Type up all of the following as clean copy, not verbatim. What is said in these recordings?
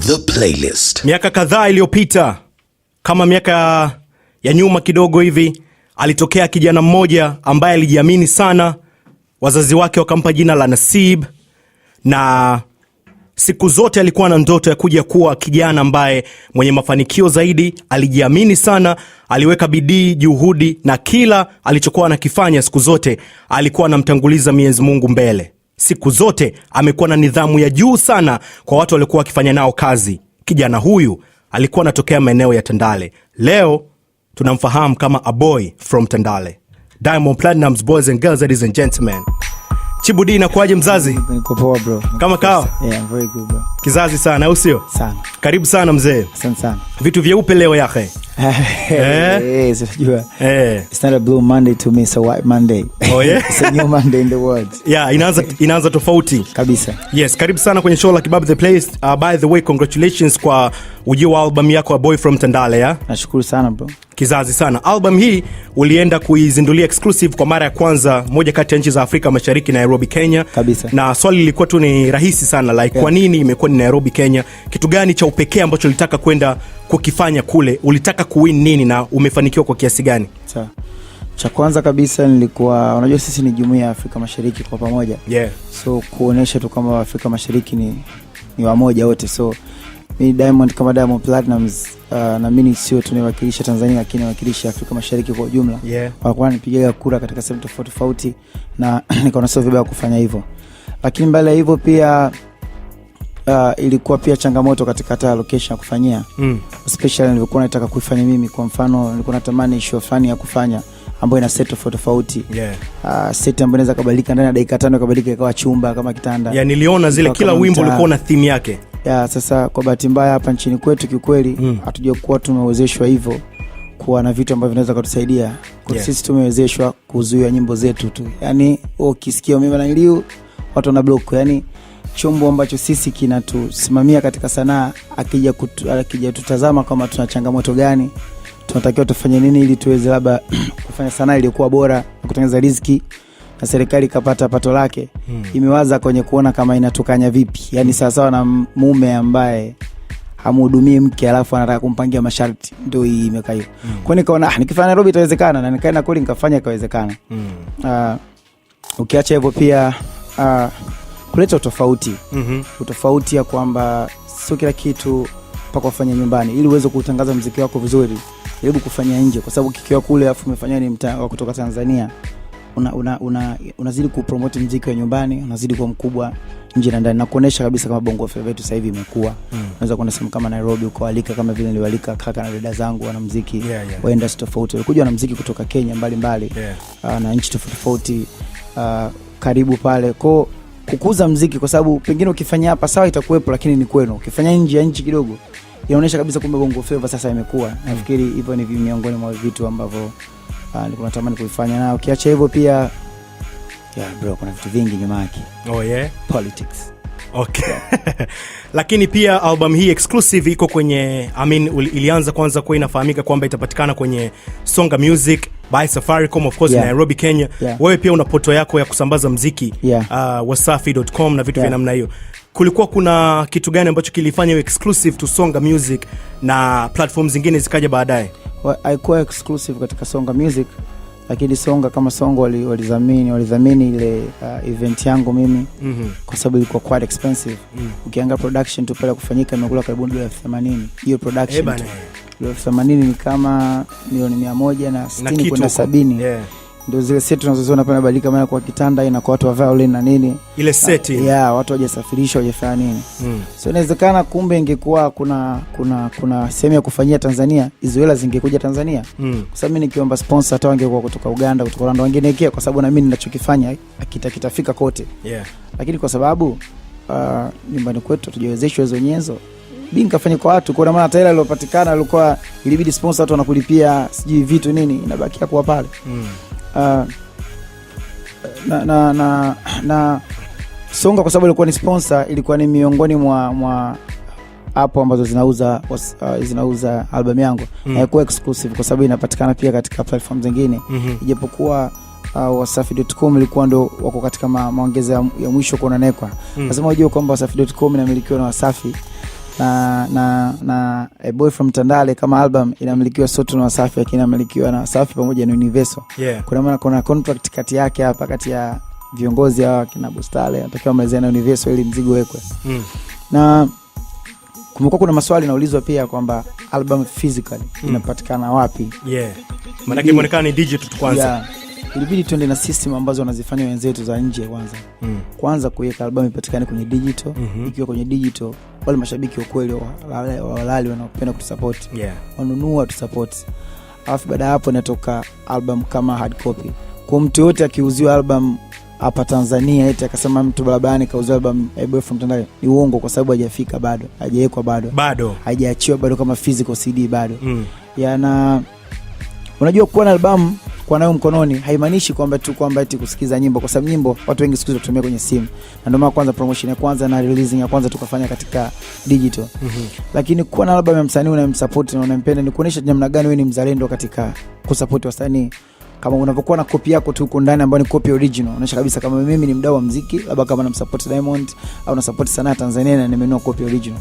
The Playlist. Miaka kadhaa iliyopita, kama miaka ya nyuma kidogo hivi, alitokea kijana mmoja ambaye alijiamini sana. Wazazi wake wakampa jina la Nasib, na siku zote alikuwa na ndoto ya kuja kuwa kijana ambaye mwenye mafanikio zaidi. Alijiamini sana, aliweka bidii, juhudi, na kila alichokuwa anakifanya siku zote alikuwa anamtanguliza Mwenyezi Mungu mbele. Siku zote amekuwa na nidhamu ya juu sana kwa watu waliokuwa wakifanya nao kazi. Kijana huyu alikuwa anatokea maeneo ya Tandale. Leo tunamfahamu kama a boy from Tandale. Diamond Platnumz, boys and girls, ladies and gentlemen. Chibudi, inakuwaje mzazi? Niko poa, bro. Kama kawa? Yeah, I'm very good, bro. Kizazi sana, au sio? Sana. Karibu sana, mzee. Asante sana. Vitu vyeupe leo yahe. Eh, sijua. It's not a blue Monday to me, it's a white Monday. Oh, yeah? It's a new Monday in the world. Yeah, inaanza tofauti. Kabisa. Yes, karibu sana kwenye show la Kibabe The Place. By the way, congratulations kwa ujio wa album yako ya Boy from Tandale, ya? Nashukuru sana, bro. Kizazi sana. Album hii ulienda kuizindulia exclusive kwa mara ya kwanza moja kati ya nchi za Afrika Mashariki, Nairobi, Kenya. Kabisa. Na swali lilikuwa tu ni rahisi sana, like, kwa nini imekuwa ni Nairobi, Kenya? Kitu gani cha upekee ambacho ulitaka kwenda kukifanya kule? Ulitaka kuwin nini na umefanikiwa kwa kiasi gani? Sawa. Cha kwanza kabisa nilikuwa, unajua sisi ni jumuiya ya Afrika Mashariki kwa pamoja. So kuonesha tu kama Afrika Mashariki ni wamoja wote. So mi Diamond kama Diamond Platnumz, na mimi sio tu niwakilisha Tanzania, lakini niwakilisha Afrika Mashariki kwa ujumla. Walikuwa wananipigia kura katika sehemu tofauti tofauti na nikaona sio vibaya kufanya hivyo. Lakini mbele ya hivyo pia, ilikuwa pia changamoto katika hata location ya kufanyia, especially nilivyokuwa nataka kuifanya mimi. Kwa mfano, nilikuwa natamani show fulani ya kufanya ambayo ina set tofauti tofauti, set ambayo inaweza kubadilika ndani ya dakika 5, kabadilika ikawa chumba kama kitanda. Yeah, niliona zile Ikawa kila kama wimbo mtaa. ulikuwa na theme yake. Ya, sasa kwa bahati mbaya hapa nchini kwetu kiukweli hatujakuwa tumewezeshwa hivyo kuwa na vitu ambavyo vinaweza kutusaidia. Kwa sisi tumewezeshwa kuzuia nyimbo zetu tu, yaani wewe ukisikia umeme na iliu watu wana block, yani chombo ambacho sisi kinatusimamia katika sanaa akija tutazama kama tuna changamoto gani, tunatakiwa tufanye nini ili tuweze labda kufanya sanaa iliyokuwa bora na kutengeneza riziki na serikali ikapata pato lake, imewaza kwenye kuona kama inatukanya vipi, yani sawasawa na mume ambaye hamhudumii mke alafu anataka kumpangia masharti, ndio hii imekaa hiyo. Kwa hiyo nikaona, ah, nikifanya Nairobi itawezekana, na nikaenda kule nikafanya ikawezekana. Ukiacha hivyo pia, kuleta utofauti, utofauti ya kwamba sio kila kitu mpaka ufanye nyumbani ili uweze kutangaza mziki wako vizuri, jaribu kufanya nje, kwa sababu kikiwa kule afu umefanya ni mtaa wa kutoka Tanzania, unazidi kupromote mziki wa nyumbani, unazidi kuwa mkubwa nje na ndani na kuonesha kabisa kama Bongo Flava yetu sasa hivi imekuwa. Unaweza kwenda sehemu kama Nairobi ukawalika, kama vile niliwalika kaka na dada zangu wanamuziki wa industry tofauti, walikuja wanamuziki kutoka Kenya mbalimbali na nchi tofauti tofauti, karibu pale ko kukuza mziki, kwa sababu pengine ukifanya hapa sawa itakuwepo, lakini ni kwenu. Ukifanya nje ya nchi kidogo inaonyesha kabisa kumbe Bongo Flava sasa imekuwa. Nafikiri hivyo ni miongoni mwa vitu ambavyo nilikuwa natamani kuifanya, na ukiacha hivyo pia, yeah, bro, kuna vitu vingi nyuma yake. Oh, yeah? Politics. Okay. Lakini pia album hii exclusive iko kwenye, I mean, ilianza kwanza kuwa inafahamika kwamba itapatikana kwenye Songa Music by Safaricom, of course, Nairobi, Kenya. Wewe pia una portal yako ya kusambaza mziki, wasafi.com na vitu vya namna hiyo. Kulikuwa kuna kitu gani ambacho kilifanya iwe exclusive to Songa Music na platform zingine zikaja baadaye? Haikuwa exclusive katika Songa Music, lakini Songa kama Songa walidhamini ile event yangu mimi kwa sababu ilikuwa quite expensive. Ukiangalia production tu pale kufanyika imekula karibu dola 80,000 hiyo production Eh, bana. tu. Dola 80,000 ni kama milioni mia moja na Na sitini kitu kwenda huko. 70. Ndio zile set tunazoziona pale badilika, maana kwa kitanda inakuwa watu wa violin na nini. Ile set ile. Yeah, watu hawajasafirishwa, hawajafanya nini. So inawezekana kumbe ingekuwa kuna sehemu ya kufanyia Tanzania, hizo hela zingekuja Tanzania, kwa sababu mimi nikiomba sponsor hata wangekuwa kutoka Uganda, kutoka Rwanda, wangeniwekea, kwa sababu na mimi ninachokifanya kitafika kote. Lakini kwa sababu nyumbani kwetu hatujawezeshwa hizo nyenzo, bi nikafanya kwa watu, kwa maana hata hela iliyopatikana ilikuwa ilibidi sponsor, watu wanakulipia sijui vitu nini, inabakia kuwa pale. Na Songa kwa sababu ilikuwa ni sponsor, ilikuwa ni miongoni mwa hapo ambazo zinauza album yangu. Haikuwa exclusive kwa sababu inapatikana pia katika platform zingine, ijapokuwa wasafi.com ilikuwa ndo wako katika maongezi ya mwisho kuonanekwa. Lazima ujue kwamba wasafi.com inamilikiwa na Wasafi. Na A Boy from Tandale kama album inamilikiwa sio tu na Wasafi, lakini inamilikiwa na Wasafi pamoja na Universal. Kuna maana kuna contract kati yake hapa, kati ya viongozi hawa kina Bustale anatakiwa wamalizane na Universal ili mzigo wekwe. Na kumekuwa kuna maswali naulizwa pia kwamba album physically inapatikana wapi? Yeah. Maanake imeonekana ni digital tu kwanza. Yeah. Ilibidi tuende na system ambazo wanazifanya wenzetu za nje kwanza. Kwanza kuiweka album ipatikane kwenye digital. Ikiwa kwenye digital, wale mashabiki wa kweli wa halali wanaopenda kutusupport wanunua tusupport, alafu baada ya hapo inatoka album kama hard copy. Kwa mtu yote akiuziwa album hapa Tanzania eti akasema mtu barabarani kauziwa album A Boy from Tandale, ni uongo, kwa sababu hajafika bado, hajawekwa bado, Bado. Haijaachiwa bado kama physical CD bado. Yana unajua kuwa na albamu kuwa nayo mkononi haimaanishi kwamba tu kwamba eti kusikiza nyimbo, kwa sababu nyimbo watu wengi siku hizi watumia kwenye simu, na ndio maana kwanza promotion ya kwanza na releasing ya kwanza tukafanya katika digital. Lakini kuwa na album ya msanii unayemsupport na unampenda ni kuonyesha namna gani wewe ni mzalendo katika kusupport wasanii, kama unavyokuwa na kopi yako tu huko ndani ambayo ni kopi original, unaonyesha kabisa kama mimi ni mdau wa muziki, labda kama namsupport Diamond au nasupport sanaa ya Tanzania na nimenunua kopi original.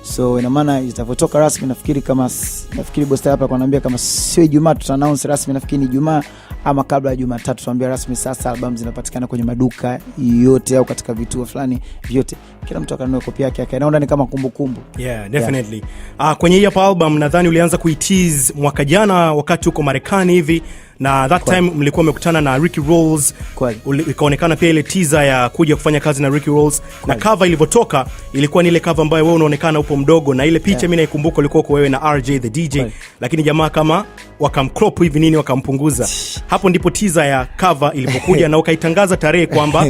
So ina maana itavyotoka rasmi, nafikiri boss hapa kaniambia kama sio Ijumaa tuta announce rasmi, nafikiri ni Ijumaa ama kabla ya Jumatatu tutaambia rasmi sasa albamu zinapatikana kwenye maduka yote au katika vituo fulani vyote, kila mtu akanunua kopi yake yake, naona ni kama kumbukumbu. Yeah, definitely. Kwenye hii hapa album nadhani ulianza kuitease mwaka jana wakati uko Marekani hivi, na that time mlikuwa mmekutana na Ricky Rolls. Ikaonekana pia ile teaser ya kuja kufanya kazi na Ricky Rolls, na cover ilivyotoka ilikuwa ni ile cover ambayo wewe unaonekana upo mdogo, na ile picha mimi naikumbuka, ulikuwa uko wewe na RJ the DJ, lakini jamaa kama wakamcrop hivi nini, wakampunguza. Hapo ndipo teaser ya cover ilipokuja na ukaitangaza tarehe kwamba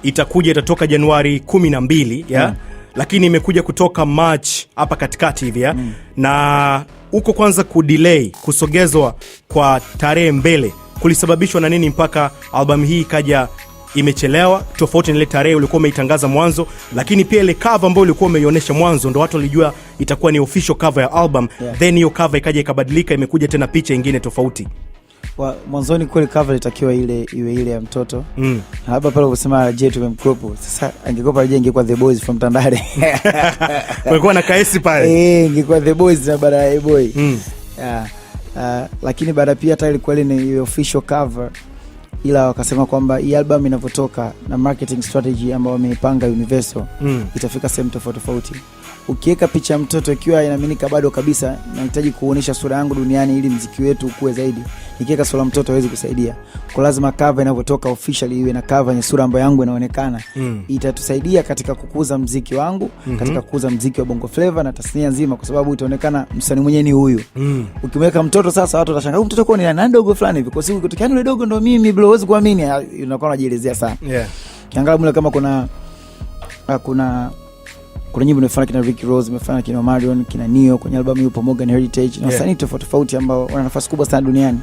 itakuja, itatoka Januari 12, yeah? Lakini imekuja kutoka March hapa katikati hivi, yeah? Na huko kwanza kudelay, kusogezwa kwa tarehe mbele kulisababishwa na nini mpaka albamu hii ikaja imechelewa tofauti na ile tarehe ulikuwa umeitangaza mwanzo? Lakini pia ile cover ambayo ulikuwa umeionyesha mwanzo ndo watu walijua itakuwa ni official cover ya album, then hiyo cover ikaja ikabadilika, imekuja tena picha ingine tofauti. Mwanzoni kweli cover ilitakiwa ile iwe ile ya mtoto. Na hapa pale kusema je tumemcrop, sasa angekuwa je ingekuwa The Boys from Tandale. Kulikuwa na kaesi pale. Eh, ingekuwa The Boys na baada ya Boy. Yeah. Lakini baada pia hata ilikuwa ile ni iwe official cover, ila wakasema kwamba hii album inavyotoka na marketing strategy ambayo wameipanga Universal itafika sehemu tofauti tofauti. Ukiweka picha ya mtoto ikiwa inaaminika bado kabisa nahitaji kuonyesha sura yangu duniani ili mziki wetu ukue zaidi, nikiweka sura ya mtoto hawezi kusaidia. Kwa lazima cover inavyotoka officially iwe na cover yenye sura ambayo yangu inaonekana. Itatusaidia katika kukuza mziki wangu, katika kukuza mziki wa Bongo Flava na tasnia nzima, kwa sababu itaonekana msanii mwenyewe ni huyu. Ukimweka mtoto sasa watu watashangaa, "Huyu mtoto kwa ni nani dogo fulani hivi?" Kwa siku ikitokea yule dogo ndo mimi bro, huwezi kuamini, unakuwa unajielezea sana. Kiangalia mle kama kuna nyimbo imefanya kina Ricky Rose, imefanya kina Marion, kina Neo, kwenye albamu yupo Morgan Heritage na wasanii tofauti tofauti ambao wana nafasi kubwa sana duniani.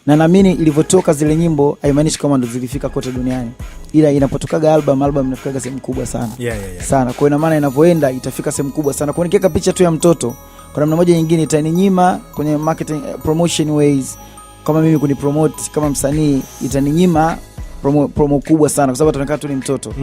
Na naamini ilivyotoka zile nyimbo haimaanishi kama ndo zilifika kote duniani, ila inapotokaga album, album inafikaga sehemu kubwa sana sana. Kwa hiyo ina maana inavyoenda itafika sehemu kubwa sana. Kwa hiyo nikiweka picha tu ya mtoto, kwa namna moja nyingine itaninyima kwenye marketing, promotion ways, kama mimi kunipromote kama msanii itaninyima promo kubwa sana, kwa sababu ataonekana tu ni mtoto.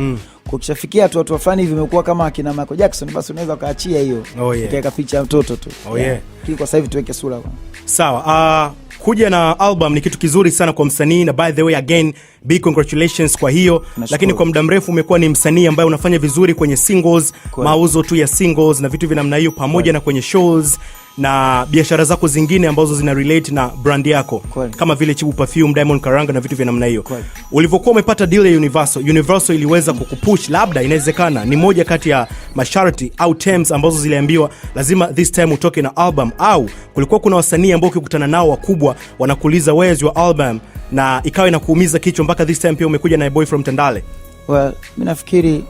Kwa kishafikia tu watu fulani hivi imekuwa kama akina Michael Jackson, basi unaweza ukaachia hiyo ukaweka picha ya mtoto tu. Lakini kwa sasa hivi tuweke sura kwa. Sawa. Kuja na album ni kitu kizuri sana kwa msanii, na by the way, again, big congratulations kwa hiyo. Nashukuru. Lakini kwa muda mrefu umekuwa ni msanii ambaye unafanya vizuri kwenye singles, mauzo tu ya singles na vitu vya namna hiyo, pamoja na kwenye shows na biashara zako zingine ambazo zina relate na brand yako kama vile Chibu Perfume, Diamond Karanga na vitu vya namna hiyo. Ulivyokuwa umepata deal ya Universal, Universal iliweza kukupush, labda inawezekana ni moja kati ya masharti au terms ambazo ziliambiwa lazima this time utoke na album, au kulikuwa kuna wasanii ambao ukikutana nao wakubwa wanakuuliza where's your album, na ikawa inakuumiza kichwa mpaka this time pia umekuja na A Boy from Tandale? Well, mi nafikiri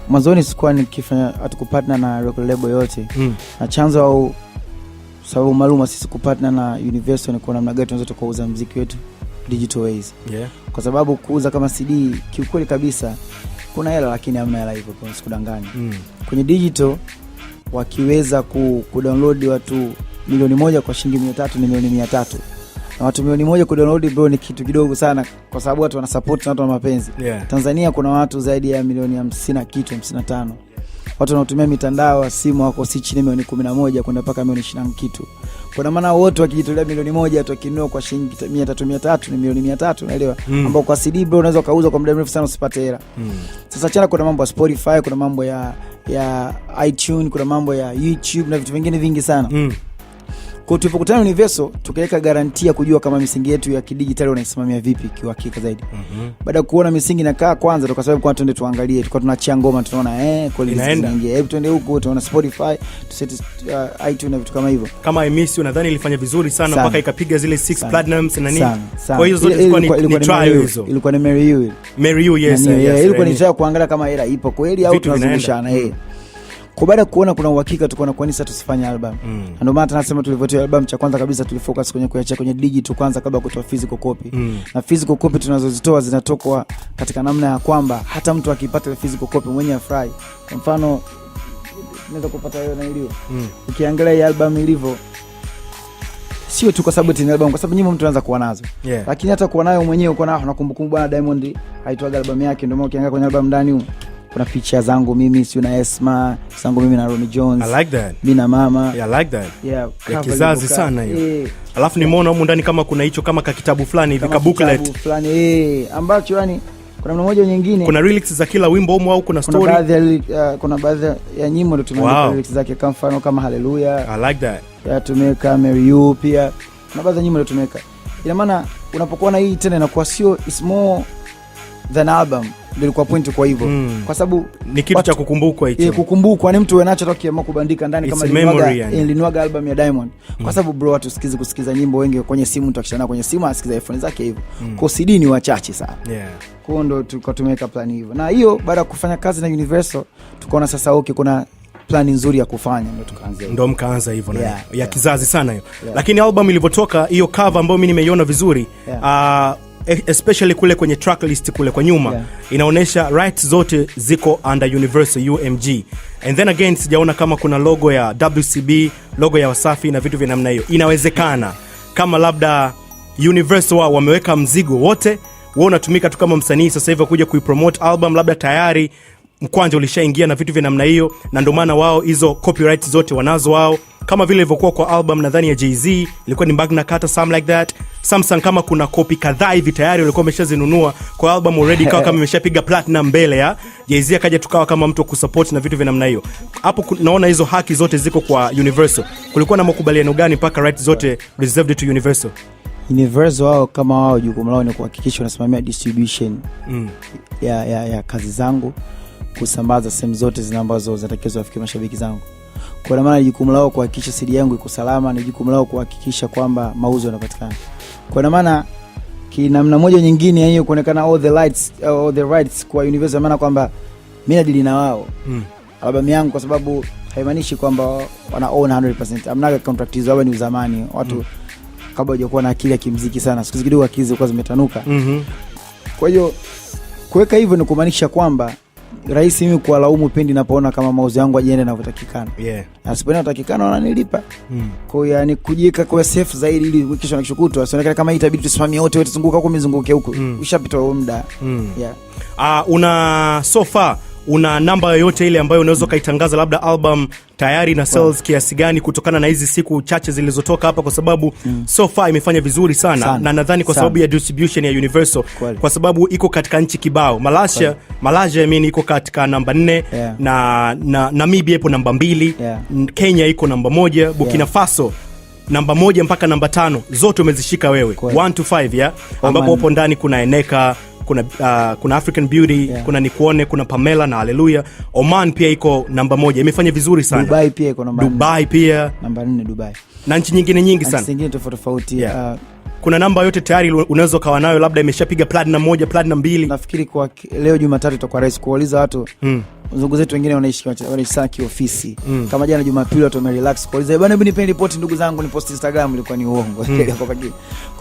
mwanzoni sikuwa nikifanya, hatukupartner na record label yote na chanzo au sababu maalum sisi kupartner na Universal ni kwa namna gani tunaweza tukauza mziki wetu digital ways, kwa sababu kuuza kama CD kiukweli kabisa kuna hela, lakini hamna hela hivyo, kwa sikudanganya. Kwenye digital wakiweza kudownload watu 1 milioni kwa shilingi 300 ni milioni 300, na watu 1 milioni kudownload bro ni kitu kidogo sana, kwa sababu watu wana support na watu wana mapenzi. Tanzania kuna watu zaidi ya milioni 50 na kitu, 55. Watu wanaotumia mitandao ya simu wako si chini milioni 11 kwenda mpaka milioni 20 na kitu. Kwa maana wote wakijitolea milioni 1 tu, wakinunua kwa shilingi 300 300, ni milioni 300, unaelewa? Ambao kwa CD, bro, unaweza ukauza kwa muda mrefu sana usipate hela. Sasa chana, kuna mambo ya Spotify, kuna mambo ya iTunes, kuna mambo ya YouTube na vitu vingine vingi sana. Kwa tulipokutana Universal, tukaweka garantia kujua kama misingi yetu ya kidijitali wanaisimamia vipi kiuhakika zaidi. Baada ya kuona misingi inakaa kwanza, tukasema kwa twende tuangalie, tulikuwa tunachia ngoma tunaona kweli Inaenda. zinaingia. Hebu twende huku tunaona Spotify, tuseti iTunes na vitu kama hivyo. Kama I Miss You nadhani ilifanya vizuri sana Sana. mpaka ikapiga zile 6 Sana. platinums na nini. Sana, sana. Kwa hiyo zote zilikuwa ni, Ilikuwa ni trial Marry You. hizo. Ilikuwa ni Marry You. Marry You, yes, Nani, yes, yeah, ilikuwa ni yani. trial kuangalia kama hela ipo kweli au Vitu vinaenda. tunazungushana eh. Kwa baada ya kuona kuna uhakika, tukaona kwa nini sasa tusifanye album. Na ndio maana tunasema tulivyotoa album, cha kwanza kabisa tulifocus kwenye kuachia kwenye digital kwanza kabla ya kutoa physical copy. Na physical copy tunazozitoa zinatokwa katika namna ya kwamba hata mtu akipata ile physical copy mwenyewe afurahi. Kwa mfano naweza kupata hiyo na ilio. Ukiangalia hii album ilivyo, sio tu kwa sababu eti ni album, kwa sababu nyimbo mtu anaweza kuwa nazo, lakini hata kuwa nayo mwenyewe uko nayo na kumbukumbu, bwana Diamond haitwaga albamu yake. Ndio maana ukiangalia kwenye album ndani huko kuna picha zangu mimi, sio na Esma zangu mimi na Ronnie Jones, I like that. mimi na mama. Yeah, I like that. Yeah, Ya cover kizazi ilivyokaa. sana hiyo. Eh, Alafu nimeona humu ndani kama kuna hicho kama kakitabu fulani hivi, kama ka booklet. kitabu fulani ambacho yani kuna namna moja nyingine Kuna lyrics za kila wimbo humu au kuna kuna story? baadhi ya kuna baadhi ya nyimbo ndio tumeandika lyrics zake, kama mfano kama Hallelujah. I like that. Ya tumeweka Marry You pia, kuna baadhi ya nyimbo ndio tumeweka. Ina maana unapokuwa na hii tena inakuwa sio, it's more than album, ndio ilikuwa point kwa hivyo, kwa sababu Ni kitu cha kukumbukwa hicho. Eh, kukumbukwa ni mtu uwe nacho hata ukiamua kubandika ndani It's kama memory, linuaga, yani. Linuaga album ya Diamond, kwa sababu bro, watu sikizi kusikiza nyimbo wengi kwenye simu, mtu akishana kwenye simu anasikiza iPhone zake hivyo, kwa CD ni wachache sana. Kwa hiyo ndo tulikuwa tumeweka plan hivyo, na hiyo baada ya kufanya kazi na Universal tukaona sasa okay, kuna plani nzuri ya kufanya, ndo tukaanzia hivyo. Ndo mkaanza hivyo na Yeah, ya yeah. kizazi sana hiyo. Yeah. Lakini album ilivyotoka, hiyo cover ambayo mi nimeiona vizuri, especially kule kwenye track list kule kwa nyuma, inaonyesha rights zote ziko under Universal UMG, and then again sijaona kama kuna logo ya WCB, logo ya Wasafi na vitu vya namna hiyo. Inawezekana kama labda Universal wao wameweka mzigo wote, wewe unatumika tu kama msanii sasa hivi kuja kuipromote album, labda tayari mkwanja ulishaingia na vitu vya namna hiyo, na ndio maana wao hizo copyright zote wanazo wao, kama vile ilivyokuwa kwa album nadhani ya Jay-Z ilikuwa ni Magna Carta, something like that. Samsung kama kuna kopi kadhaa hivi tayari walikuwa wameshazinunua kwa album already, ikawa kama imeshapiga platinum mbele ya Jay-Z, akaja tukawa kama mtu wa kusupport na vitu vya namna hiyo. Hapo naona hizo haki zote ziko kwa Universal. Kulikuwa na makubaliano gani mpaka rights zote reserved to Universal? Universal wao kama wao, jukumu lao ni kuhakikisha wanasimamia distribution ya kazi zangu, kusambaza sehemu zote zile ambazo zinatakiwa wafikie mashabiki zangu. Kwa maana jukumu lao kuhakikisha CD yangu iko salama, ni jukumu lao kuhakikisha kwamba mauzo yanapatikana. Kwa maana kinamna moja nyingine, yani kuonekana all the rights kwa Universal, maana kwamba mimi nadeal na wao albamu yangu, kwa sababu haimaanishi kwamba wana own 100%. Amnaga contract hizo, ni uzamani watu kabla hawajakuwa na akili ya kimziki sana. Siku hizi kidogo akili zilikuwa zimetanuka. Kwa hiyo kuweka hivyo ni kumaanisha kwamba rahisi mimi kuwalaumu pindi napoona kama mauzo yangu hajaenda inavyotakikana. Asipoenda inatakikana, wananilipa. Kwa hiyo yani kujiweka kwa safe zaidi, ili kesho na kesho kutwa asionekane kama hii itabidi tusimamie wote wote, zunguka huku mizunguke huku. Ushapita huo muda. Yeah. Una so far una namba yoyote ile ambayo unaweza ukaitangaza, labda album tayari na sales kiasi gani kutokana na hizi siku chache zilizotoka hapa, kwa sababu so far imefanya vizuri sana, Sana. na nadhani kwa Sana. sababu ya distribution ya Universal, Kweli. kwa sababu iko katika nchi kibao. Malaysia, Malaysia I mean, iko katika namba 4, na Namibia ipo namba 2, Kenya iko namba 1, Burkina Faso namba 1 mpaka namba 5, zote umezishika wewe. Kweli. 1 to 5, yeah? Ambapo hapo ndani kuna Eneka, kuna African Beauty, kuna Nikuone, kuna Pamela na Haleluya. Oman pia iko namba 1, imefanya vizuri sana. Dubai pia iko namba 4. Dubai pia. Namba 4 Dubai. Na nchi nyingine nyingi Na sana. nchi zingine tofauti tofauti. Kuna namba yote tayari unaweza ukawa nayo, labda imeshapiga platinum 1, platinum 2? Nafikiri kwa leo Jumatatu itakuwa rahisi kuwauliza watu. Ndugu zetu wengine wanaishi sana kiofisi. Kama jana Jumapili watu wamerelax, kuwauliza, "Bwana, hebu nipeni ripoti ndugu zangu ni post Instagram," ilikuwa ni uongo. Kwa kwa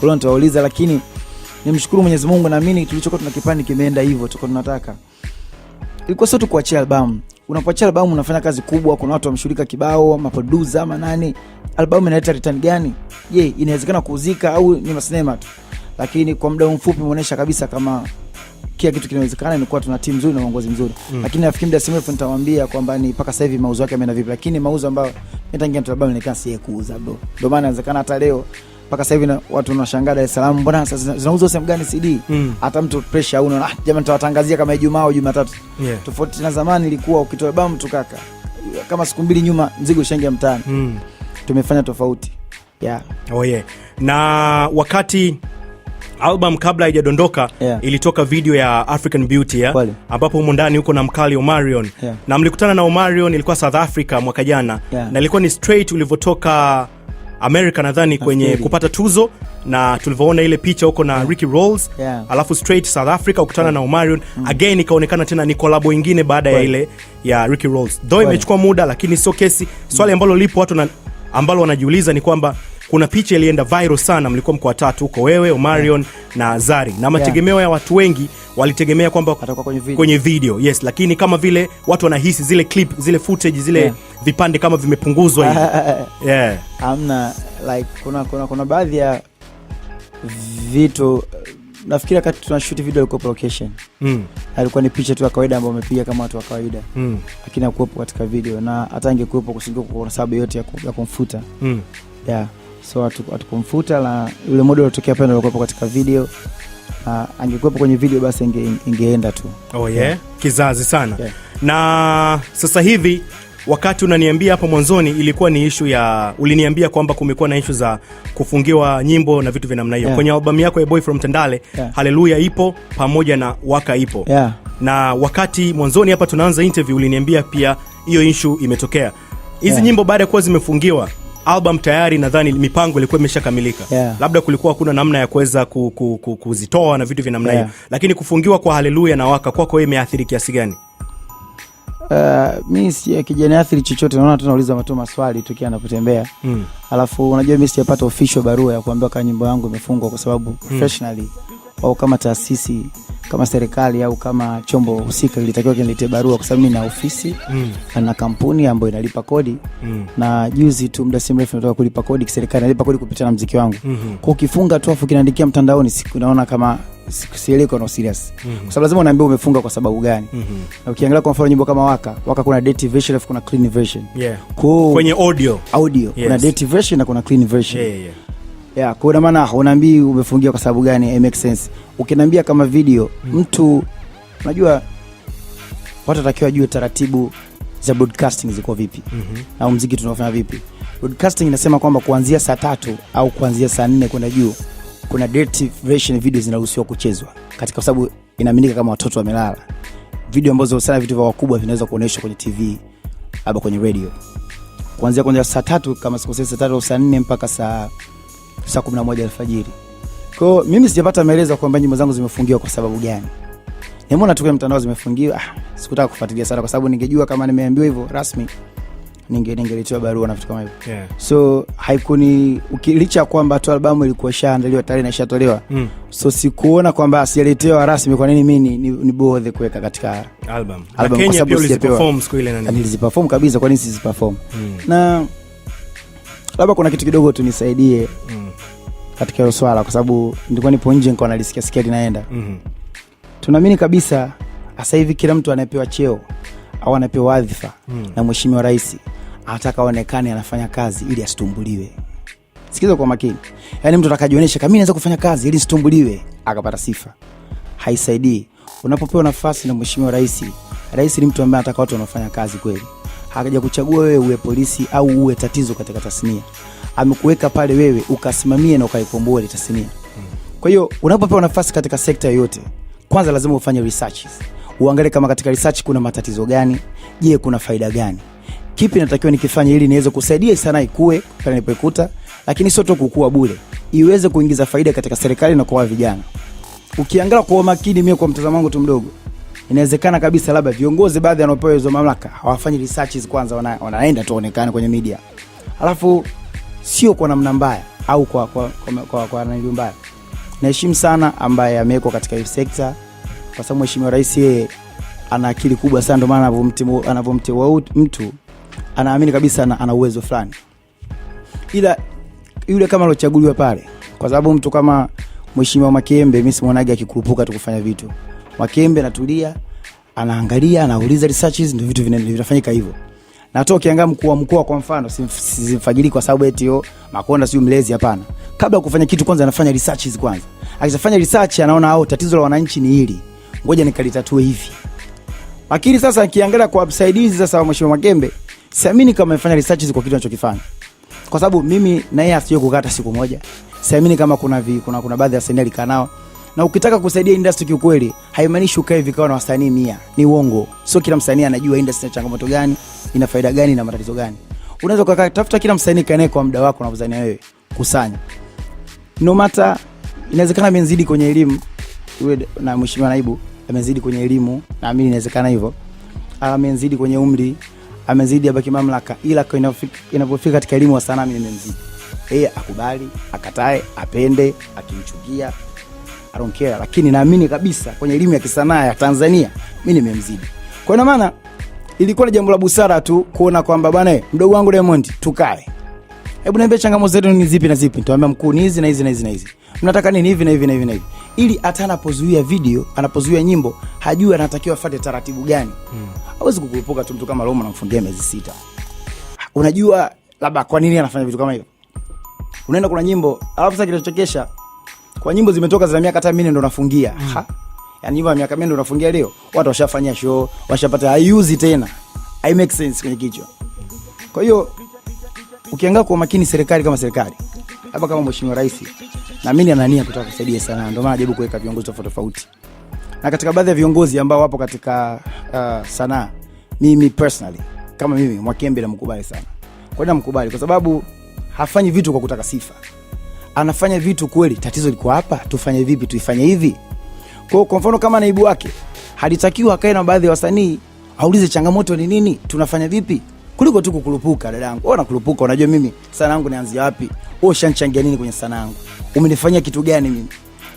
hiyo nitawauliza, lakini nimshukuru Mwenyezi Mungu, naamini tulichokuwa tunakipani kimeenda hivyo tulikuwa tunataka. Ilikuwa sio tu kuachia albamu. Unapoachia albamu unafanya kazi kubwa, kuna watu wamshughulika kibao, maproducer ama nani. Albamu inaleta return gani? Je, inawezekana kuuzika au ni masinema tu? Lakini kwa muda mfupi imeonyesha kabisa kama Kila kitu kinawezekana, ni kuwa tuna timu nzuri na uongozi mzuri. Lakini nafikiri muda si mrefu nitawaambia kwamba ni mpaka sasa hivi mauzo yake yameenda vipi, lakini mauzo ambayo mimi tangia mtu album nilikaa siye kuuza bro. Ndio maana inawezekana hata leo mpaka sasa hivi watu wanashangaa Dar es Salaam, mbona sasa zinauzwa sehemu gani CD? Hata mtu pressure hauna, ah, jamani nitawatangazia kama Ijumaa au Jumatatu. Tofauti na zamani ilikuwa ukitoa albamu tu kaka, kama siku mbili nyuma mzigo ushaingia mtaani. Tumefanya tofauti. Yeah. Oh yeah. Na wakati album kabla haijadondoka, ilitoka video ya African Beauty, ya? Ambapo humo ndani huko na mkali Omarion. Na mlikutana na Omarion ilikuwa South Africa mwaka jana. Na ilikuwa ni straight ulivyotoka America nadhani kwenye kupata tuzo, na tulivyoona ile picha huko na Ricky Rolls, alafu straight South Africa ukutana na Omarion. Again ikaonekana tena ni collab ingine baada ya ile ya Ricky Rolls. Though imechukua muda, lakini sio kesi. Swali ambalo lipo watu na, ambalo wanajiuliza ni kwamba kuna picha ilienda viral sana, mlikuwa mko watatu huko, wewe, Omarion na Zari, na mategemeo ya watu wengi walitegemea kwamba atakuwa kwenye video. Kwenye video, yes, lakini kama vile watu wanahisi zile clip, zile footage, zile vipande kama vimepunguzwa hivi. Yeah. Hamna, like kuna baadhi ya vitu nafikiri wakati tunashoot video ilikuwa location. Alikuwa ni picha tu ya kawaida ambayo wamepiga kama watu wa kawaida. Lakini hakuwepo katika video, na hata ingekuwepo kusingekuwa kuna sababu yote ya kumfuta. Yeah. So hatukumfuta, na yule model aliyotokea pale alikuwepo katika video. Angekuwepo kwenye video basi ingeenda tu. Oh yeah. Yeah. Kizazi sana. Yeah. Na sasa hivi wakati unaniambia hapo mwanzoni ilikuwa ni issue ya, uliniambia kwamba kumekuwa na issue za kufungiwa nyimbo na vitu vya namna hiyo. Kwenye albamu yako ya Boy from Tandale, Hallelujah ipo pamoja na Waka ipo. Na wakati mwanzoni hapa tunaanza interview uliniambia pia hiyo issue imetokea. Hizi nyimbo baada ya kuwa zimefungiwa, album tayari nadhani mipango ilikuwa imeshakamilika. Labda kulikuwa hakuna namna ya kuweza kuzitoa na vitu vya namna hiyo. Lakini kufungiwa kwa Hallelujah na Waka kwako wewe imeathiri kiasi gani? Mi si kijaniathiri chochote, naona tu nauliza tu maswali tu kila anapotembea. Alafu unajua mi sijapata official barua ya kuambiwa kama nyimbo yangu imefungwa, kwa sababu professionally au kama taasisi kama serikali au kama chombo husika ilitakiwa kiniletee barua, kwa sababu mimi na ofisi na kampuni ambayo inalipa kodi. Na juzi tu muda si mrefu natoka kulipa kodi kiserikali, nalipa kodi kupitia na muziki wangu. Kwa ukifunga tu afu kinaandikia mtandaoni, siku naona kama sielewi kwa no serious. Kwa sababu lazima unaambia umefunga kwa sababu gani. Na ukiangalia kwa mfano nyimbo kama Waka, Waka kuna dirty version alafu kuna clean version. Kwa kwenye audio. Audio, kuna dirty version na kuna clean version. Yeah, kwa maana unaambii umefungia kwa sababu gani, it makes sense. Ukiniambia kama video, mtu unajua watu watakiwa wajue taratibu za broadcasting ziko vipi. Na muziki tunaofanya vipi. Broadcasting inasema kwamba kuanzia saa 3 au kuanzia saa 4 kwenda juu kuna dirty version video zinaruhusiwa kuchezwa katika, kwa sababu inaaminika kama watoto wamelala. Video ambazo sana vitu vya wakubwa vinaweza kuonyeshwa kwenye TV au kwenye radio. Kuanzia kwanza saa 3 kama sikosei, saa 3 au saa 4 mpaka saa 11 alfajiri. Kwa hiyo mimi sijapata maelezo kwamba nyimbo zangu zimefungiwa kwa sababu gani. Nimeona tu kwenye mtandao zimefungiwa. Sikutaka kufuatilia sana kwa sababu ningejua kama nimeambiwa hivyo rasmi ningeletewa barua na vitu kama hivyo. So haikuni licha ya kwamba tu albamu ilikuwa ishaandaliwa tayari na ishatolewa. So sikuona kwamba sijaletewa rasmi, kwa nini mimi ni bother kuweka katika album. album, Na kwa Kenya sababu pia sijapewa. uliziperform siku ile nani? Niliziperform kabisa, kwa nini siziperform? Na labda kuna kitu kidogo tunisaidie katika hilo swala, kwa sababu nilikuwa nipo nje nikawa nalisikia sikia linaenda. Tunaamini kabisa sasa hivi kila mtu anayepewa cheo au anapewa wadhifa na Mheshimiwa Rais anataka aonekane anafanya kazi ili asitumbuliwe. Sikiza kwa makini. Yaani mtu atakajionyesha kama mimi naweza kufanya kazi ili nisitumbuliwe, akapata sifa. Haisaidii. Unapopewa nafasi na Mheshimiwa Rais, Rais ni mtu ambaye anataka watu wanaofanya kazi kweli. Haja kuchagua wewe uwe polisi au uwe tatizo katika tasnia. Amekuweka pale wewe ukasimamie na ukaikomboa ile tasnia. Kwa hiyo unapopewa nafasi katika sekta yoyote, kwanza lazima ufanye researches. Uangalie kama katika research kuna matatizo gani, je, kuna faida gani? Kipi natakiwa nikifanye ili niweze kusaidia sanaa ikue pale nilipoikuta, lakini sio tu kukua bure, iweze kuingiza faida katika serikali na kwa vijana. Ukiangalia kwa makini, mimi kwa mtazamo wangu tu mdogo, inawezekana kabisa labda viongozi baadhi wanaopewa hizo mamlaka hawafanyi researches kwanza, wanaenda tu waonekane kwenye media. Alafu sio kwa namna mbaya au kwa namna mbaya. Naheshimu sana ambaye amewekwa katika hii sekta, kwa sababu Mheshimiwa Rais yeye ana akili kubwa sana, ndio maana anavyomteua mtu anaamini kabisa ana uwezo fulani. Ila yule kama alochaguliwa pale, kwa sababu mtu kama Mheshimiwa Makiembe mimi simuonagi akikurupuka tu kufanya vitu. Mwakembe anatulia, anaangalia, anauliza researches, ndio vitu vinafanyika hivyo. Na hata ukiangalia mkuu wa mkoa kwa mfano, simfagili kwa sababu eti yo Makonda sio mlezi, hapana. Kabla ya kufanya kitu kwanza anafanya researches kwanza. Akishafanya research anaona au tatizo la wananchi ni hili, ngoja nikalitatue hivi. Lakini sasa nikiangalia kwa msaidizi sasa wa Mheshimiwa Mwakyembe, siamini kama amefanya researches kwa kitu anachokifanya. Kwa sababu mimi na yeye hatujawahi kukaa hata siku moja. Siamini kama kuna baadhi ya wasanii alikaa nao. Na ukitaka kusaidia industry kiukweli, haimaanishi ukae vikao na wasanii 100. Ni uongo. Sio kila msanii anajua industry ina changamoto gani, ina faida gani na matatizo gani. Unaweza kukaa tafuta kila msanii kae naye kwa muda wako unavyozania wewe, kusanya. No matter, inawezekana amenzidi kwenye elimu, yule na Mheshimiwa Naibu amezidi kwenye elimu, naamini inawezekana hivyo. Amenzidi kwenye umri, amezidi abaki mamlaka, ila kwa inapofika katika elimu ya sanaa mimi nimemzidi. Yeye akubali, akatae, apende, akimchukia, I don't care, lakini naamini kabisa kwenye elimu ya kisanaa ya Tanzania mimi nimemzidi. Kwa hiyo maana ilikuwa ni jambo la busara tu kuona kwamba bwana, mdogo wangu Diamond, tukae. Hebu niambie changamoto zetu ni zipi na zipi? Nitawaambia mkuu ni hizi na hizi na hizi na hizi. Mnataka nini hivi na hivi na hivi na hivi. Ili hata anapozuia video, anapozuia nyimbo, hajui anatakiwa afuate taratibu gani. Hawezi kukurupuka tu mtu kama Roma anamfungia miezi 6. Unajua labda kwa nini anafanya vitu kama hivyo? Unaenda kuna nyimbo, alafu sasa kinachochekesha kwa nyimbo zimetoka za miaka hata minne ndo nafungia. Ha? Yaani nyimbo ya miaka 4 ndo nafungia leo. Watu washafanyia show, washapata haiuzi tena. Hai make sense kwenye kichwa. Kwa hiyo ukiangalia kwa makini serikali kama serikali, hapa kama Mheshimiwa Rais, naamini ana nia kutaka kusaidia sana, ndio maana anajaribu kuweka viongozi tofauti tofauti. Na katika baadhi ya viongozi ambao wapo katika sanaa, mimi personally kama mimi Mwakyembe namkubali sana. Kwa nini namkubali? Kwa sababu hafanyi vitu kwa kutaka sifa. Anafanya vitu kweli, tatizo liko hapa, tufanye vipi, tuifanye hivi. Kwa mfano kama naibu wake halitakiwa akae na baadhi ya wasanii aulize changamoto ni nini, tunafanya vipi, kuliko tu kukurupuka. Dadangu, wewe unakurupuka, unajua mimi sanaa yangu nianzia wapi? Wewe ushanichangia nini kwenye sanaa yangu? Umenifanyia kitu gani mimi?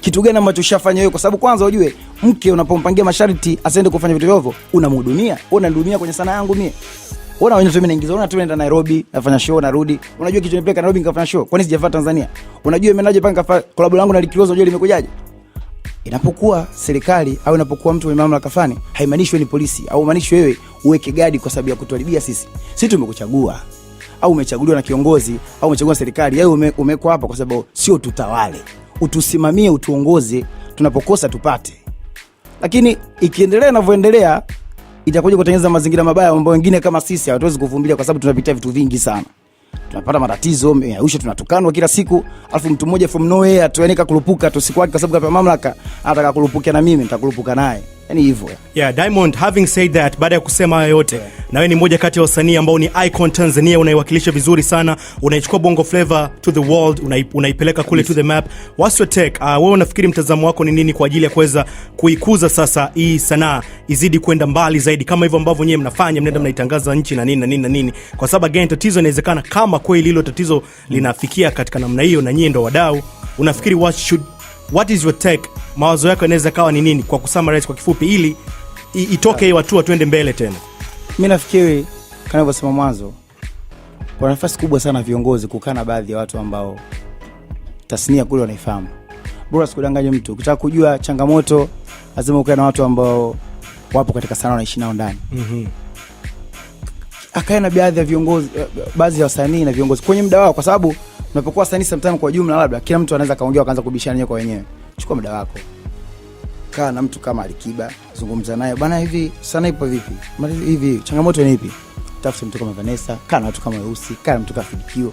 Kitu gani ambacho ushafanya wewe? Kwa sababu kwanza ujue mke unapompangia masharti asiende kufanya vitu vyovyo, unamhudumia. Wewe unanihudumia kwenye sanaa yangu mie. Wewe unaona tu mimi naingiza, unaona tu naenda Nairobi, nafanya show narudi. Unajua kitu nipeleka Nairobi nikafanya show. Kwani sijafanya Tanzania? Unajua imenaje panga nikafanya collab langu na Rick Ross, unajua limekujaje? Inapokuwa serikali au inapokuwa mtu mwenye mamlaka fulani, haimaanishi wewe ni polisi au haimaanishi wewe uweke gadi kwa sababu ya kutuharibia sisi. Sisi tumekuchagua au umechaguliwa na kiongozi au umechaguliwa na serikali, wewe umekuwa hapa kwa sababu sio tutawale, utusimamie, utuongoze, tunapokosa tupate. Lakini ikiendelea inavyoendelea itakuja kutengeneza mazingira mabaya ambayo wengine kama sisi hatuwezi kuvumilia, kwa sababu tunapitia vitu vingi sana. Tunapata matatizo, Arusha tunatukanwa kila siku, alafu mtu mmoja from nowhere atuenika kurupuka tu siku yake kwa sababu kapewa mamlaka, anataka kurupukia na mimi nitakurupuka naye. Yaani hivyo. Yeah, Diamond, having said that, baada ya kusema haya yote, na wewe ni mmoja kati ya wasanii ambao ni icon Tanzania, unaiwakilisha vizuri sana, unaichukua Bongo Flava to the world, unaipeleka kule to the map. What's your take? Wewe unafikiri mtazamo wako ni nini kwa ajili ya kuweza kuikuza sasa hii sanaa izidi kwenda mbali zaidi, kama hivyo ambavyo nyewe mnafanya, mnaenda mnaitangaza nchi na nini na nini na nini? Kwa sababu again, tatizo inawezekana kama kweli hilo tatizo linafikia katika namna hiyo na nyie ndo wadau, unafikiri what is your take? Mawazo yako yanaweza kawa ni nini kwa kusummarize kwa kifupi, ili itoke hiyo hatua tuende mbele tena? Mimi nafikiri kama nilivyosema mwanzo, kuna nafasi kubwa sana viongozi kukaa na baadhi ya watu ambao tasnia kule wanaifahamu. Bora sikudanganye mtu, ukitaka kujua changamoto lazima ukae na watu ambao wapo katika sanaa wanaishi nao ndani. Akae na baadhi ya viongozi, baadhi ya wasanii na viongozi kwenye muda wao, kwa sababu unapokuwa wasanii sometimes kwa jumla, labda kila mtu anaweza kaongea akaanza kubishana wenyewe kwa wenyewe. Chukua muda wako, kaa na mtu kama Alikiba, zungumza naye bana, hivi sanaa ipo vipi, hivi changamoto ni ipi? Tafuta mtu kama Vanessa, kaa na watu kama Weusi, kaa na mtu kama Fidikio.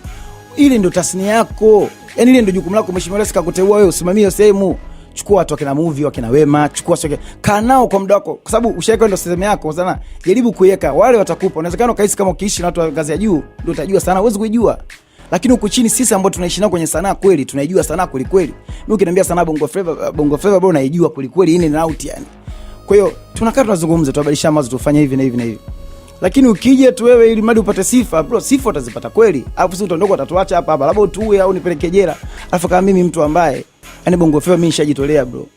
Ile ndio tasnia yako, yani ile ndio jukumu lako. Mheshimiwa Rais kakuteua wewe usimamie sehemu. Chukua watu wakina Movie, wakina Wema, chukua sio, kaa nao kwa muda wako, kwa sababu ushaweka ndio sehemu yako sana. Jaribu kuiweka, wale watakupa. Unawezekana ukahisi kama ukiishi na watu wa ngazi ya juu ndio utajua sana, huwezi kuijua. Lakini huku chini sisi ambao tunaishi nao kwenye sanaa kweli tunaijua sanaa kweli kweli. Mimi ukiniambia sanaa Bongo Flava, Bongo Flava bro naijua kweli kweli, in and out yani. Kwa hiyo tunakaa tunazungumza, tunabadilishana mawazo, tufanye hivi na hivi na hivi. Lakini ukija tu wewe ili mradi upate sifa, bro, sifa utazipata kweli. Alafu sisi utaondoka utatuacha hapa hapa, labda utuue au nipeleke jela. Alafu kama mimi mtu ambaye yani Bongo Flava mimi nishajitolea bro.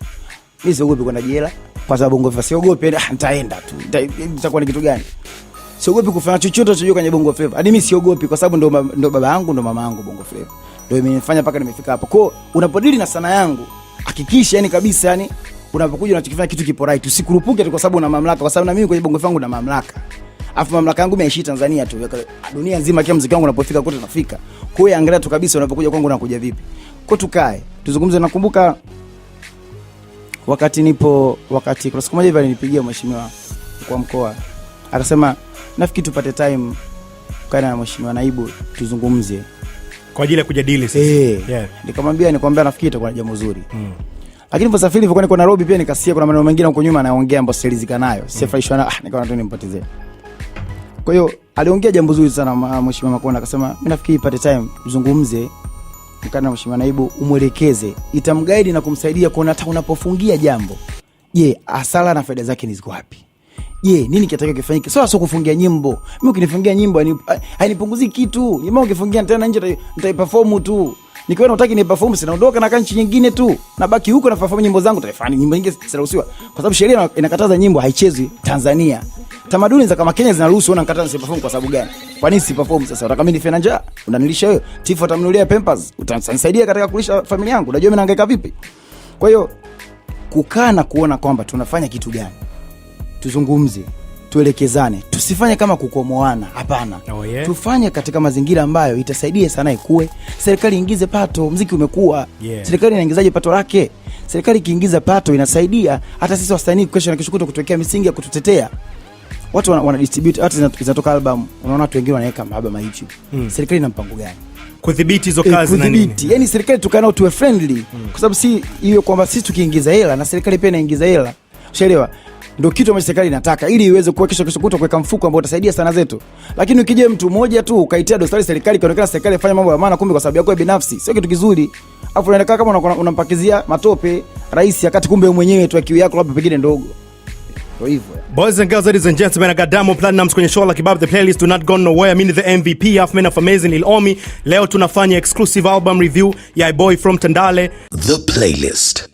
Mimi siogopi kwenda jela kwa sababu Bongo Flava siogopi, yani nitaenda tu. Nitakuwa ni kitu gani? Siogopi kufanya chochote chochote kwenye Bongo Flava. Hadi mimi siogopi kwa sababu ndo baba yangu ndo mama yangu Bongo Flava. Ndio imenifanya mpaka nimefika hapa. Kwa hiyo unapodili na sanaa yangu, hakikisha yani kabisa yani Unapokuja unachokifanya kitu kipo right, usikurupuke tu kwa sababu una mamlaka, kwa sababu na mimi kwenye Bongo Flava na mamlaka. Afu mamlaka yangu imeishi Tanzania tu, dunia nzima, kila muziki wangu unapofika kote nafika. Kwa hiyo angalia tu kabisa unapokuja kwangu unakuja vipi. Kwa tukae tuzungumze. Nakumbuka wakati kuna siku moja hivi alinipigia mheshimiwa mkuu wa mkoa akasema, nafikiri tupate time tukae na mheshimiwa naibu tuzungumze kwa ajili ya kujadili sasa. Nikamwambia nikwambia nafikiri itakuwa jambo zuri. Lakini niliposafiri nilikuwa niko Nairobi pia nikasikia kuna maneno mengine huko nyuma anaongea ambayo siridhika nayo. Sifurahishwa nayo, nikaona tu nimpotezee. Kwa hiyo aliongea jambo zuri sana mheshimiwa Makonda akasema mimi nafikiri ipate time mzungumze mkana na mheshimiwa naibu umwelekeze, itamguide na kumsaidia kuona hata unapofungia jambo, je, hasara na faida zake ni ziko wapi? Je, nini kinatakiwa kifanyike? Sio kufungia nyimbo. Mimi ukinifungia nyimbo hainipunguzii kitu. Nyimbo ukifungia tena nje nitaiperform tu. Nikiona hutaki ni perform sinaondoka na nchi nyingine tu. Nabaki huko na perform nyimbo zangu taifani nyimbo nyingi zinaruhusiwa. Kwa sababu sheria inakataza nyimbo haichezwi Tanzania. Tamaduni za kama Kenya zinaruhusu, una nakataza si perform kwa sababu gani? Kwa nini si perform sasa? Unataka mimi nife na njaa? Unanilisha wewe? Tifu atamnunulia Pampers? Utanisaidia katika kulisha familia yangu? Unajua mimi nahangaika vipi? Kwa hiyo kukaa na kuona kwamba tunafanya kitu gani, tuzungumze, tuelekezane, tusifanye kama kukomoana, hapana. Tufanye katika mazingira ambayo itasaidia sana ikue, serikali iingize pato, mziki umekuwa. Serikali inaingizaje pato lake? Serikali ikiingiza pato inasaidia hata sisi wasanii kesho na kesho kutwa kutuwekea misingi ya kututetea. Watu wana distribute, hata zinatoka album, unaona watu wengine wanaweka mahaba ma YouTube. Serikali ina mpango gani kudhibiti hizo kazi na nini? Yaani serikali tukae nao tuwe friendly, kwa sababu si hiyo kwamba sisi tukiingiza hela na serikali pia inaingiza hela. Ushaelewa? Ndio kitu ambacho serikali inataka ili iweze kuhakikisha kesho kutwa kuweka mfuko ambao utasaidia sana zetu. Lakini ukija mtu mmoja tu ukaitia dosari serikali, kaonekana serikali ifanye mambo ya maana, kumbe kwa sababu yako binafsi, sio kitu kizuri. Alafu unaonekana kama unampakizia matope rais, wakati kumbe mwenyewe tu akili yako labda pengine ndogo. Ndio hivyo. Boys and girls, ladies and gentlemen, I got Diamond Platnumz kwenye show la Kibabe The Playlist. Do not go nowhere. Mimi ni the MVP, half man of amazing Lil Omi. Leo tunafanya exclusive album review ya Boy from Tandale. The Playlist.